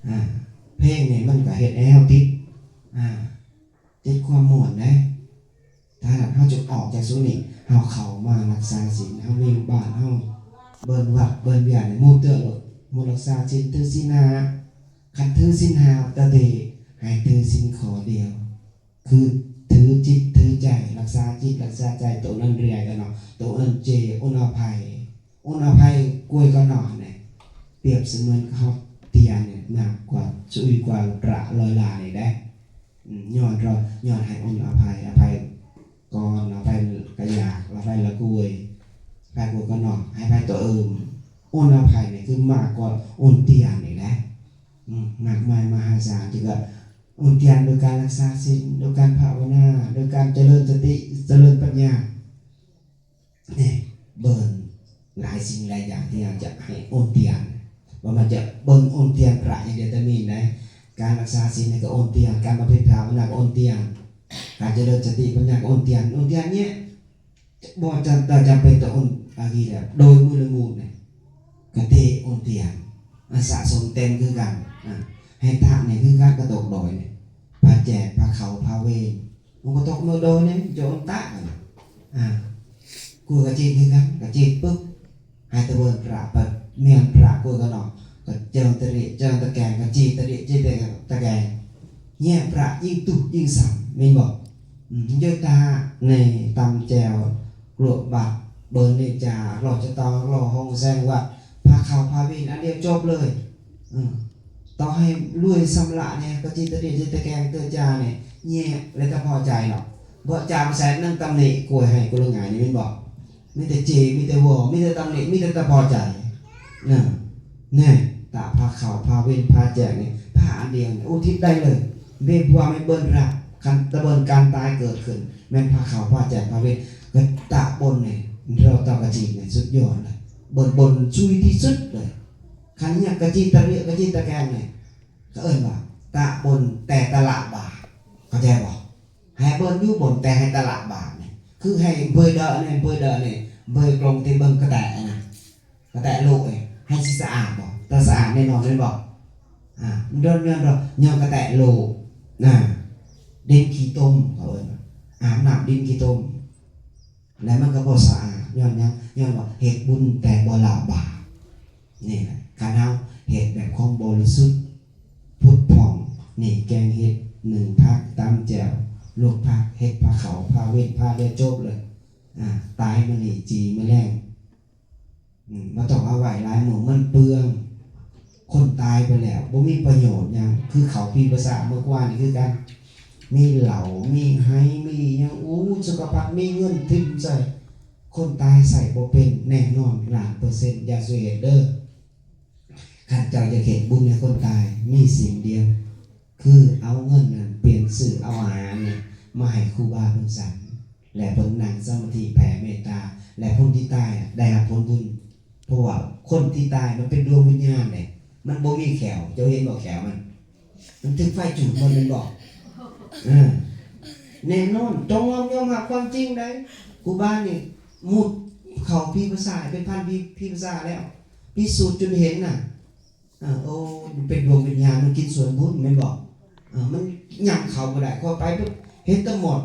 ອ່າ ເພງນີ້ມັນກໍເຮັດໃຫ້ເຮົາຕິດ ອ່າ ຕິດຄວາມມ່ວນເດ້. ຖ້າເຮົາຈະອອກຈາກຊຸມນີ້ ເຮົາເຂົ້າມາຮັກສາສິນ ເຮົາມີບ້ານເຮົາ ເບິ່ງວັດເບິ່ງວຽນ ໝູ່ເຕືອໂລດ ໝູ່ຮັກສາສິນ ຖືສິນຫ້າ. ຄັນຖືສິນຫ້າຕະເດ ໃຫ້ຖືສິນຂໍ້ດຽວ ຄືຖືຈິດຖືໃຈ ຮັກສາຈິດຮັກສາໃຈ. ໂຕນັ້ນເຣຍກັນເນາະ ໂຕນັ້ນເຈ ອົນອະໄພ ອົນອະໄພກວຍກະໜໍ່ນີ້ ປຽບສະເໝືອນເຮົາຕຽນນີ້ ໜັກກວ່າ ສູງກວ່າພະລອຍລານີ້ເດ້. ອືມ ຍ້ອນເຮົາ ຍ້ອນໃຫ້ອົນອະໄພ ອະໄພກ່ອນ ອະໄພກະຢາກ ອະໄພລະກວຍ ອະໄພກວຍກະໜໍ່ ໃຫ້ອະໄພໂຕອື່ນ. ອົນອະໄພນີ້ຄືມາກກວ່າອົນຕຽນນີ້ແຫຼະ. ອືມ ມາກມາຍມະຫາສານ ທີ່ວ່າອົນຕຽນໂດຍການຮັກສາສິນ ໂດຍການພາວະນາ ໂດຍການຈະເລີນສະຕິ ຈະເລີນປັນຍາ. ນີ້ເບິ່ງຫຼາຍສິ່ງຫຼາຍຢ່າງທີ່ເຮົາຈະໃຫ້ອົນຕຽນ ບໍ່ແມ່ນຈະເບິ່ງອົນຕຽນພະຢ່າງດຽວແຕ່ມີນໃດ. ການຮັກສາສິນນີ້ກໍອົນຕຽນ ການບຳເພັນພາວະນາກໍອົນຕຽນ ການຈະເລີນສະຕິປັນຍາກໍອົນຕຽນ ອົນຕຽນແຍະ ບໍ່ຈຳ ຈຳເປັນຕ້ອງອົນອາກີແລ້ວ ໂດຍມື້ລະມູນນີ້ ກະເຕະອົນຕຽນ ອາ ສະສົມເຕັມຄືກັນ. ອາ ໃຫ້ທາດນີ້ຄືກັນ ກະຕົກດອຍນີ້ ພະແຈກ ພະເຂົ້າ ພະເວັນ ມັນກະຕົກມື້ດອຍນີ້ ຈະອົນຕະກັນ. ອາ ກວຍກະຈີດຄືກັນ ກະຈີດປຶບ ໃຫ້ຕະເວີນພະ ປະ ມຽນພະກວຍກະໜໍ່ ກະເຈີຕະເລ ເຈີຕະແກງ ກະຈີດຕະເລ ຈີດຕະແກງ ແຍກພະຍິ່ງຕຸດຍິ່ງສຳ ແມ່ນບໍ່? ອືມ ໂຍຕາ ໃນຕຳແຈ່ວ ກວດບັດ ເບິ່ງເນຈາ ຫຼໍ່ຈະຕອງ ຫຼໍ່ຫົງແສງວັດ ພະເຂົ້າພະເວັນ ອັນດຽວຈົບເລີຍ. ອືມ ຕໍ່ໃຫ້ລວຍຊຳລະແດ່ ກະຈີຕະເລ ຈີຕະແກງ ເຕີຈາແດ່ ແຍກແລ້ວແຕ່ພໍໃຈເນາະ ບໍ່ຈາມໃສ່ໜັງຕຳໜິກວຍໃຫ້ກຸລະງາຍນີ້ ແມ່ນບໍ່? ມີແຕ່ເຈ ມີແຕ່ວໍ ມີແຕ່ຕຳໜິ ມີແຕ່ແຕ່ພໍໃຈນະ. ແນ່ ຕາພາເຂົ້າພາເວັນພາແຈກນີ້ ພາອັນດຽວນີ້ ອຸທິດໄດ້ເລີຍ ເບບວາແມ່ນເບິ່ນລະ ຄັນຕະເບິ່ນການຕາຍເກີດຂຶ້ນ ແມ່ນພາເຂົ້າພາແຈກພາເວັນ ກະຕະບົນນີ້ ເຮົາຕາກະຈີນນີ້ ສຸດຍອດເລີຍ ເບິ່ນບົນຊຸຍທີ່ສຸດເລີຍ. ຄັນຮຽກກະຈີຕະເລ ກະຈີຕະແກງນີ້ ເຂົາເອີ້ນວ່າ ຕະບົນແຕ່ຕະລະບາບ ເຂົ້າໃຈບໍ່? ໃຫ້ເບິ່ງຢູ່ບົນແຕ່ໃຫ້ຕະລະບາບນີ້ ຄືໃຫ້ເບີເດີນີ້ ເບີເດີນີ້ ເບີກົງທີ່ເບິ່ງກະແຕະຫັ້ນນະ ກະແຕະໂລກເອີຍ ໃຫ້ຊິສະອາດບໍ່? ຕ້ອງສະອາດແນ່ນອນແມ່ນບໍ່? ອາ ຍ້ອນ ຍ້ອນ ຍ້ອນກະແຕະໂລກນະ ດິນຂີ້ຕົມ ເຂົາເອີ້ນວ່າ ອາບນ້ຳດິນຂີ້ຕົມ ແລະ ມັນກໍບໍ່ສະອາດ ຍ້ອນຫຍັງ? ຍ້ອນວ່າເຮັດບຸນແຕ່ບໍ່ລະບາບ. ນີ້ແຫຼະ ຄັນເຮົາເຮັດແບບຄວາມບໍລິສຸດ ຜຸດຜ່ອງ ນີ້ແກງເຫັດ ໜຶ້ງຜັກ ຕຳແຈ່ວ ລວກຜັກ ເຮັດພາເຂົ້າພາເວັນ ພາດຽວຈົບເລີຍ. ອາ ຕາຍມື້ນີ້ ຈີ່ມື້ແລງ ອືມ ບໍ່ຕ້ອງເອົາໄວ້ຫຼາຍມື້ ມັນເປືອງ. ຄົນຕາຍໄປແລ້ວ ບໍ່ມີປະໂຫຍດຫຍັງ ຄືເຂົ້າຜີພາສາເມື່ອວານນີ້ຄືກັນ ມີເຫຼົ້າ ມີໄຮ ມີຫຍັງ ໂອ້ ສາລະພັດ ມີເງິນຖິ້ມໃສ່ ຄົນຕາຍໃຊ້ບໍ່ເປັນແນ່ນອນລ້ານເປີເຊັນ ຢ່າສູ່ເຮັດເດີ. ຄັນເຈົ້າຢາກເຮັດບຸນໃຫ້ຄົນຕາຍ ມີສິ່ງດຽວ ຄືເອົາເງິນນັ້ນປ່ຽນຊື້ເອົາອາຫານນີ້ມາໃຫ້ຄູບາເພິ່ນສັນ ແລະ ເພິ່ນນັ່ງສະມາທິແຜ່ເມດຕາ ແລະ ຄົນທີ່ຕາຍໄດ້ຮັບຜົນບຸນ. ເພາະວ່າຄົນທີ່ຕາຍມັນເປັນດວງວິນຍານເດ້ ມັນບໍ່ມີແຂ້ວ ເຈົ້າເຫັນບໍ່ແຂ້ວມັນ? ມັນຖືກໄຟຈູດໝົດແມ່ນບໍ່? ເອີ ແນ່ນອນ ຕ້ອງຍອມ ຍອມຮັບຄວາມຈິງໃດ໋. ຄູບານີ້ມຸດເຂົ້າຜີພາສາ ເປັນພັນຜີ ຜີພາສາແລ້ວ ພິສູດຈົນເຫັນນະ. ເອີ ໂອ້ ມັນເປັນດວງວິນຍານ ມັນກິນສ່ວນບຸນແມ່ນບໍ່? ເອີ ມັນຫຍັງເຂົ້າບໍ່ໄດ້ ຂ້ອຍໄປປຶບ ເຫັນແຕ່ໝົດ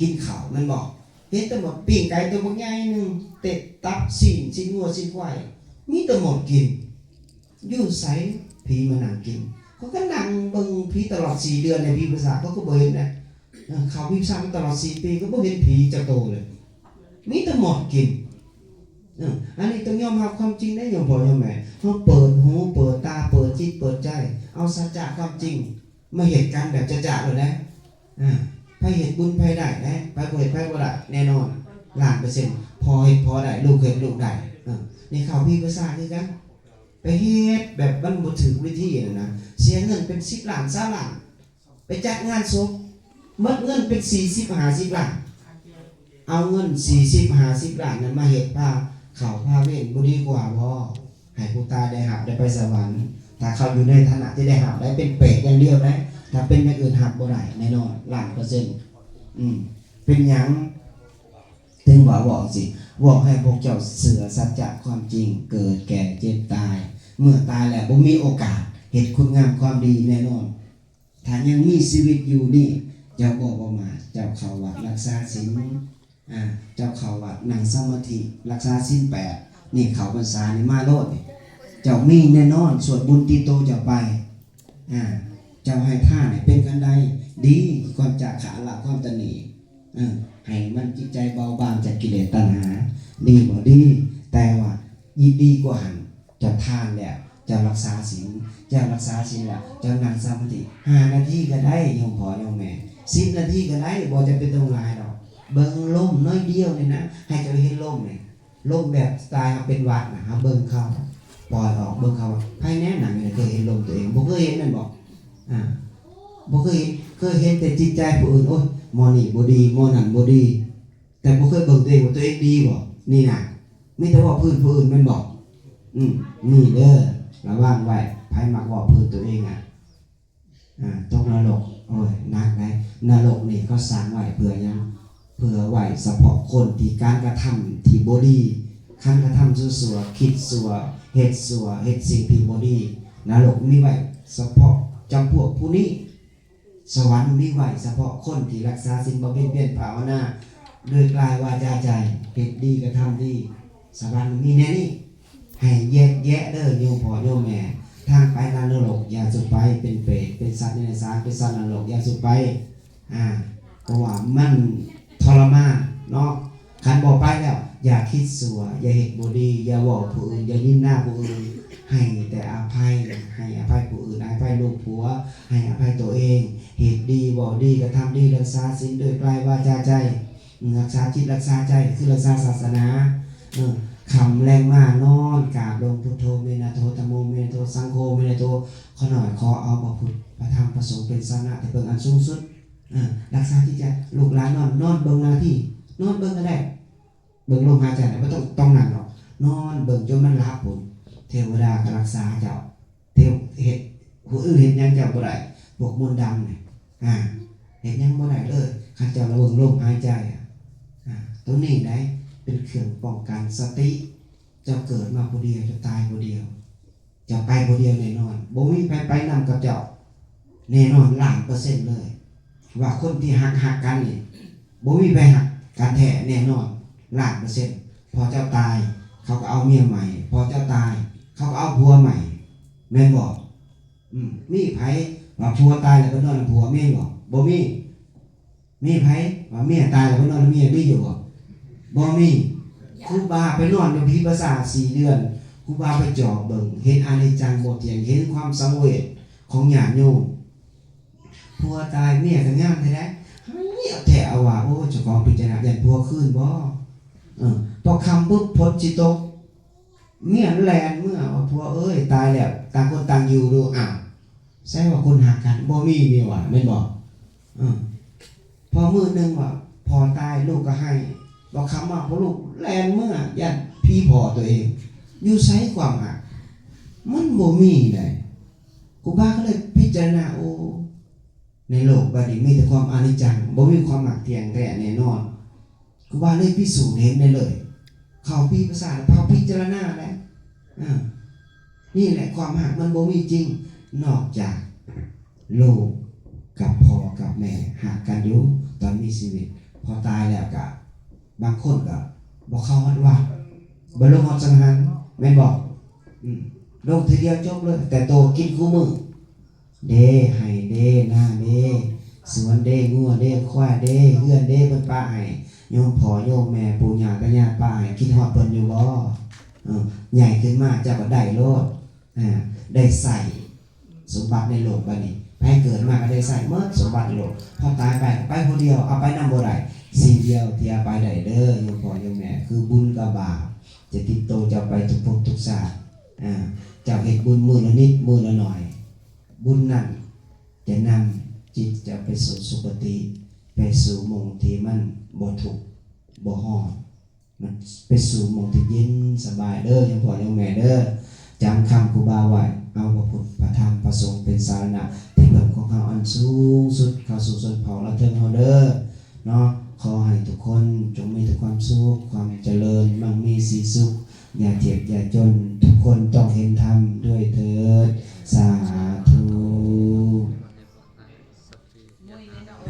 ກິນເຂົ້າແມ່ນບໍ່? ເຫັນແຕ່ໝົດ ປີ້ງໄກ່ຕົວບັກໃຫຍ່ໜຶ່ງ ເຕັດ ຕັບ ຊີ້ນ ຊີ້ນງົວ ຊີ້ນຄວາຍ ມີແຕ່ໝົດກິນ. ຢູ່ໃສ ຜີມານັ່ງກິນ? ເຂົາກໍນັ່ງເບິ່ງຜີຕະຫຼອດສີ່ເດືອນໃນຜີພາສາ ເຂົາກໍບໍ່ເຫັນນະ. ເອີ ເຂົ້າຜີພາສາມາຕະຫຼອດສີ່ປີ ກໍບໍ່ເຫັນຜີຈັກໂຕເລີຍ ມີແຕ່ໝົດກິນ. ເອີ ອັນນີ້ຕ້ອງຍອມຮັບຄວາມຈິງເດ້ ໂຍມພໍ່ໂຍມແມ່ ເຮົາເປີດຫູ ເປີດຕາ ເປີດຈິດ ເປີດໃຈ ເອົາສັດຈະຄວາມຈິງ ມາເຮັດກັນແບບຈະໆໂລດນະ. ອາ ໃຜເຮັດບຸນໃຜໄດ້ນະ ໃຜບໍ່ເຮັດໃຜບໍ່ໄດ້ແນ່ນອນ ລ້ານເປີເຊັນ. ພໍ່ເຮັດພໍ່ໄດ້ ລູກເຮັດລູກໄດ້. ເອີ ນີ້ເຂົ້າຜີພາສາຄືກັນ ໄປເຮັດແບບມັນບໍ່ຖືກວິທີຫັ້ນນະ ເສຍເງິນເປັນສິບລ້ານ ຊາວລ້ານ ໄປຈັດງານສົບ ໝົດເງິນເປັນສີ່ສິບຫ້າສິບລ້ານ. ເອົາເງິນສີ່ສິບຫ້າສິບລ້ານນັ້ນມາເຮັດພາເຂົ້າພາເວັນ ບໍ່ດີກວ່າບໍ່? ໃຫ້ຜູ້ຕາຍໄດ້ຮັບ ໄດ້ໄປສະຫວັນ ຖ້າເຂົາຢູ່ໃນຖານະທີ່ໄດ້ຮັບໄດ້ ເປັນເປດຢ່າງດຽວໄດ໋ ຖ້າເປັນຢ່າງອື່ນຮັບບໍ່ໄດ້ແນ່ນອນ ລ້ານເປີເຊັນ. ອືມ ເປັນຫຍັງ ເຖິງວ່າເວົ້າຈັ່ງຊີ້ ເວົ້າໃຫ້ພວກເຈົ້າເຊື່ອສັດຈະຄວາມຈິງ ເກີດແກ່ເຈັບຕາຍ ເມື່ອຕາຍແລ້ວບໍ່ມີໂອກາດ ເຮັດຄຸນງາມຄວາມດີແນ່ນອນ. ຖ້າຍັງມີຊີວິດຢູ່ນີ້ ເຈົ້າບໍ່ປະໝາດ, ເຈົ້າເຂົ້າວັດລັກສາສິນ, ອາ, ເຈົ້າເຂົ້າວັດນັ່ງສະມາທິ ລັກສາສິນແປດ ນີ້ ເຂົ້າພັນສານີ້ມາໂລດນີ້ ເຈົ້າມີແນ່ນອນ. ສ່ວນບຸນຕິດໂຕເຈົ້າໄປ, ອາ, ເຈົ້າໃຫ້ທານໃຫ້ເປັນອັນໃດ ດີກວ່າຈາຄະອະລະຄວາມຕະໜີ. ເອີ ໃຫ້ມັນຈິດໃຈເບົາບາງຈາກກິເລດຕັນຫາ ດີບໍ່? ດີ. ແຕ່ວ່າ ດີກວ່າຫັ້ນ ເຈົ້າທານແລ້ວ ເຈົ້າລັກສາສິນ ເຈົ້າລັກສາສິນແລ້ວ ເຈົ້ານັ່ງສະມາທິຫ້ານາທີກໍໄດ້ ໂຍມພໍ່ໂຍມແມ່, ສິບນາທີກໍໄດ້ ບໍ່ຈຳເປັນຕ້ອງຫຼາຍດອກ. ເບິ່ງລົມໜ້ອຍດຽວນີ້ນະ ໃຫ້ເຈົ້າເຫັນລົມນີ້ ລົມແບບສະໄຕເຮົາເປັນຫວັດນະ ເຮົາເບິ່ງເຂົ້າ ປ່ອຍອອກ ເບິ່ງເຂົ້າ. ໃຜແນ່ນັ່ງຢູ່ນີ້ເຄີຍເຫັນລົມຕົວເອງ? ບໍ່ເຄີຍເຫັນແມ່ນບໍ່? ອາ ບໍ່ເຄີຍເຫັນ, ເຄີຍເຫັນແຕ່ຈິດໃຈຜູ້ອື່ນ, ໂອ້ຍ ໝໍນີ້ບໍ່ດີ ໝໍນັ້ນບໍ່ດີ, ແຕ່ບໍ່ເຄີຍເບິ່ງຕົວເອງວ່າຕົວເອງດີບໍ່? ນີ້ນະ ມີແຕ່ເວົ້າພື້ນຜູ້ອື່ນແມ່ນບໍ່? ອືມ ນີ້ເດີ ລະວັງໄວ້ ໃຜມັກເວົ້າພື້ນຕົວເອງອະ ອາ ຕົກນະລົກ. ໂອ້ຍ ໜັກໄດ໋. ນະລົກນີ້ເຂົາສ້າງໄວ້ເພື່ອຫຍັງ? ເພື່ອໄວ້ສະເພາະຄົນທີ່ການກະທຳທີ່ບໍ່ດີ, ການກະທຳຊົ່ວໆ, ຄິດຊົ່ວ, ເຮັດຊົ່ວ, ເຮັດສິ່ງທີ່ບໍ່ດີ. ນະລົກມີໄວ້ສະເພາະຈຳພວກຜູ້ນີ້. ສະຫວັນມີໄວ້ສະເພາະຄົນທີ່ລັກສາສິນ ບຳເພັນພຽນ ພາວະນາ ດ້ວຍກາຍ ວາຈາ ໃຈ, ເຮັດດີກະທຳດີ. ສະຫວັນມີແນວນີ້. ໃຫ້ແຍກແຍະເດີໂຍມພໍ່ໂຍມແມ່, ທາງໄປນະລົກຢ່າສູ່ໄປ, ເປັນເປດ ເປັນສັດເດຍລະສານ ເປັນສັດນະລົກຢ່າສູ່ໄປ. ອາ ເພາະວ່າມັນທໍລະມານເນາະ. ຄັນບໍ່ໄປແລ້ວ ຢ່າຄິດຊົ່ວ, ຢ່າເຮັດບໍ່ດີ, ຢ່າເວົ້າຜູ້ອື່ນ, ຢ່ານິນນາຜູ້ອື່ນ. ໃຫ້ແຕ່ອະໄພ, ໃຫ້ອະໄພຜູ້ອື່ນ, ໃຫ້ອະໄພລູກຜົວ, ໃຫ້ອະໄພຕົວເອງ. ເຮັດດີ, ເວົ້າດີ, ກະທຳດີ, ລັກສາສິນດ້ວຍກາຍ ວາຈາ ໃຈ, ອືມ ລັກສາຈິດ ລັກສາໃຈ ຄືລັກສາສາສະໜາ. ເອີ ຄ່ຳແລງມານອນກາບລົງ ພຸດໂທ ເມນະໂທ ທຳໂມ ເມນະໂທ ສັງໂຄ ເມນະໂທ. ຂ້ານ້ອຍຂໍເອົາພະພຸດ ພະທຳ ພະສົງເປັນສະຣະນະທີ່ເພິ່ງອັນສູງສຸດ. ເອີ ລັກສາຈິດໃຈ. ລູກຫຼານນອນ, ນອນເບິ່ງໜ້າທີ່, ນອນເບິ່ງກໍໄດ້. ເບິ່ງລົມຫາຍໃຈນະ, ບໍ່ຕ້ອງ, ຕ້ອງນັ່ງດອກ. ນອນເບິ່ງຈົນມັນຫຼັບພຸ້ນ. ເທວະດາກໍລັກສາເຈົ້າ. ເທວ-, ເຮັດ, ຜູ້ອື່ນເຮັດຫຍັງເຈົ້າບໍ່ໄດ້. ພວກມົນດຳນີ້, ອາ, ເຮັດຫຍັງບໍ່ໄດ້ເລີຍ. ຄັນເຈົ້າລະເບິ່ງລົມຫາຍໃຈ, ອາ, ໂຕນີ້ໄດ໋ ເປັນເຄື່ອງປ້ອງກັນສະຕິ. ເຈົ້າເກີດມາຜູ້ດຽວ, ເຈົ້າຕາຍຜູ້ດຽວ. ເຈົ້າໄປຜູ້ດຽວແນ່ນອນ, ບໍ່ມີໃຜໄປນຳກັບເຈົ້າແນ່ນອນລ້ານເປີເຊັນເລີຍ. ວ່າຄົນທີ່ຮັກ, ຮັກກັນນີ້ ບໍ່ມີໃຜຮັກກັນແທ້ແນ່ນອນລ້ານເປີເຊັນ. ພໍເຈົ້າຕາຍ ເຂົາກໍເອົາເມຍໃໝ່, ພໍເຈົ້າຕາຍ ເຂົາກໍເອົາຜົວໃໝ່, ແມ່ນບໍ່? ອືມ, ມີໃຜວ່າຜົວຕາຍແລ້ວໄປນອນນຳຜົວ ມີບໍ່? ບໍ່ມີ. ມີໃຜວ່າເມຍຕາຍແລ້ວໄປນອນນຳເມຍ ມີຢູ່ບໍ່? ບໍ່ມີ. ຄູບາໄປນອນນຳຜີປະສາດສີ່ເດືອນ, ຄູບາໄປຈອບເບິ່ງ, ເຫັນອະນິດຈັງບໍ່ທ່ຽງ, ເຫັນຄວາມສັງເວດຂອງຍາດໂຍມ. ຜົວຕາຍເມຍກໍງາມແທ້ໃດ໋, ໃຫ້ເອົາແທ້ເອົາວ່າ, ໂອ້ ເຈົ້າຂອງພິຈາລະນາ ຢ້ານຜົວຄືນບໍ່? ເອີ, ພໍຄ່ຳປຶບ ຝົນຊິຕົກ, ເມຍແລ່ນເມືອວ່າ ຜົວເອີຍ ຕາຍແລ້ວ, ຕ່າງຄົນຕ່າງຢູ່ດູ. ອ້າວ ໃສວ່າຄົນຮັກກັນ ບໍ່ມີນີ້ຫວາ ແມ່ນບໍ່? ເອີ, ພໍມື້ໜຶ່ງວ່າພໍ່ຕາຍ ລູກກໍໄຫ້, ບໍ່ຄ່ຳມາ ພໍ່ລູກແລ່ນເມືອ ຢ້ານຜີພໍ່ຕົວເອງ. ຢູ່ໃສຄວາມຮັກ? ມັນບໍ່ມີໃດ໋. ຄູບາກໍເລີຍພິຈາລະນາ, ໂອ້ ໃນໂລກໃບນີ້ມີແຕ່ຄວາມອະນິດຈັງ, ບໍ່ມີຄວາມຮັກທ່ຽງແທ້ແນ່ນອນ. ຄູບາເລີຍພິສູດເຫັນໄດ້ເລີຍ, ເຂົ້າປີປະສາດແລ້ວພາພິຈາລະນາໄດ໋. ເອີ, ນີ້ແຫຼະ ຄວາມຮັກມັນບໍ່ມີຈິງ, ນອກຈາກລູກກັບພໍ່ກັບແມ່ຮັກກັນຢູ່ຕອນມີຊີວິດ, ພໍຕາຍແລ້ວກະ ບາງຄົນກໍບໍ່ເຂົ້າຮອດວັດ, ບໍ່ລົງຮອດສັງຫານ, ແມ່ນບໍ່? ອືມ, ລົງເທື່ອດຽວຈົບເລີຍ, ແຕ່ໂຕກິນຄູ່ມື້. ເດ້ ໄຮ່ເດ້ ນາເດ້ ສວນເດ້ ງົວເດ້ ຄວາຍເດ້ ເຮືອນເດ້ ເພິ່ນປະໃຫ້, ໂຍມພໍ່ໂຍມແມ່ ປູ່ຍ່າຕາຍາຍປະໃຫ້, ຄິດຮອດເພິ່ນຢູ່ບໍ່? ເອີ, ໃຫຍ່ຂຶ້ນມາເຈົ້າກໍໄດ້ໂລດ, ອາ, ໄດ້ໃຊ້ສົມບັດໃນໂລກບັດນີ້. ໃຜເກີດມາກໍໄດ້ໃຊ້ໝົດສົມບັດໃນໂລກ, ພໍຕາຍໄປກໍໄປຜູ້ດຽວ, ເອົາໄປນຳບໍ່ໄດ້. ສິ່ງດຽວທີ່ເອົາໄປໄດ້ເດີ ໂຍມພໍ່ໂຍມແມ່ ຄືບຸນກັບບາບ, ຈະຕິດໂຕເຈົ້າໄປທຸກພົບທຸກຊາດ. ອາ, ເຈົ້າເຮັດບຸນມື້ລະນິດ ມື້ລະໜ້ອຍ, ບຸນນັ້ນຈະນຳຈິດເຈົ້າໄປສູ່ສຸຄະຕິ, ໄປສູ່ໝ່ອງທີ່ມັນບໍ່ທຸກບໍ່ຮ້ອນ, ມັນໄປສູ່ໝ່ອງທີ່ເຢັນສະບາຍເດີ ໂຍມພໍ່ໂຍມແມ່ເດີ. ຈຳຄຳຄູບາໄວ້, ເອົາພະພຸດ ພະທຳ ພະສົງເປັນສາລະນະທີ່ເພິ່ງຂອງເຮົາອັນສູງສຸດ ເຂົ້າສູ່ຊົນເຜົ່າລະເຖິງເຮົາເດີເນາະ. ຂໍໃຫ້ທຸກຄົນຈົ່ງມີແຕ່ຄວາມສຸກ ຄວາມຈະເລີນ ໝັ່ງມີສີສຸກ, ຢ່າເຈັບຢ່າຈົນ, ທຸກຄົນຕ້ອງເຫັນທຳດ້ວຍເທີດ ສາ ໂອ້ຍ ແນ່ນອນ